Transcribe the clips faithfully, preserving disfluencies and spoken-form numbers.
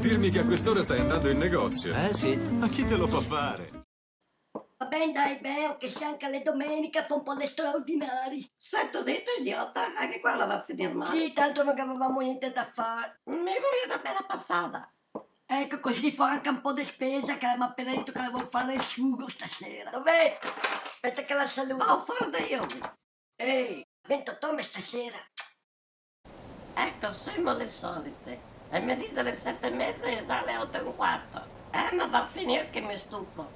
Dirmi che a quest'ora stai andando in negozio. Eh, sì. Ma chi te lo fa fare? Va ben, dai, ben, che sia anca la domenica, fa un po' de straordinari. Sento dito, idiota, anca quela va a finir male. Sì, tanto no gavevamo gnente da far. Me vorìa na bela pasada. Eco, cusì fa anca un po' de spesa, che la m'ha apena dito che la vol far el sugo stasera. Dov'è? Speta che la saludo. Oh, fora de io. Ehi, ventotto ore stasera. Eco, semo le solite. E me dixe le sete e meza e xe le oto e un quarto. Eh, ma va a finir che me stufo.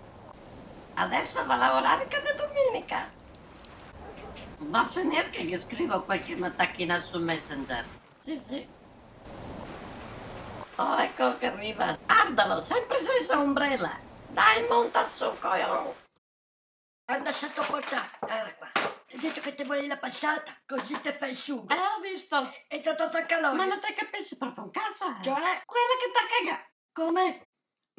Deso va a lavorar anca de domenica. Va a finir che ghe scrivo qualche matachina su Messenger. Sì, sì. Oh, eco che riva. Vardalo, senpre sensa ombrela. Dai, monta su, cojon. Varda, sento portà, varda qua. Te go dito che te volevi la pasata, cusì te fa el sugo. Eh, go visto. E te ga tolto el calore. Ma no te capisi proprio un caso, eh. Cioè? Quela che te ga cagà. Come?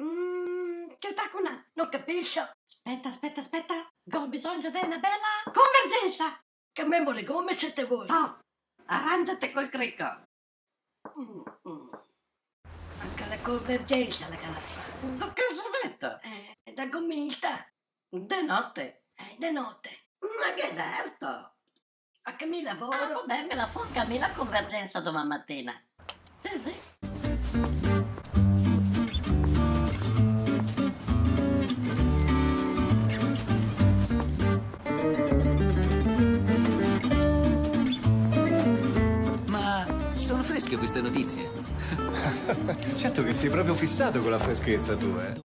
Mm, che te ga cunà. No capiso. Speta, speta, speta. Go bisogno de na bela convergensa. Cambiemo le gome se te vol. No, arangiate col crico. Mm, mm. Anca la convergensa la ga da far. Do caso veto? Eh, da gomista. De note? Eh, de note. Ma che verto! Anca mi lavoro. Ah, va ben, me la fo anca mi la convergensa doman matina. Sì, sì. Ma sono fresche queste notizie? Certo che sei proprio fissato con la freschezza tu, eh.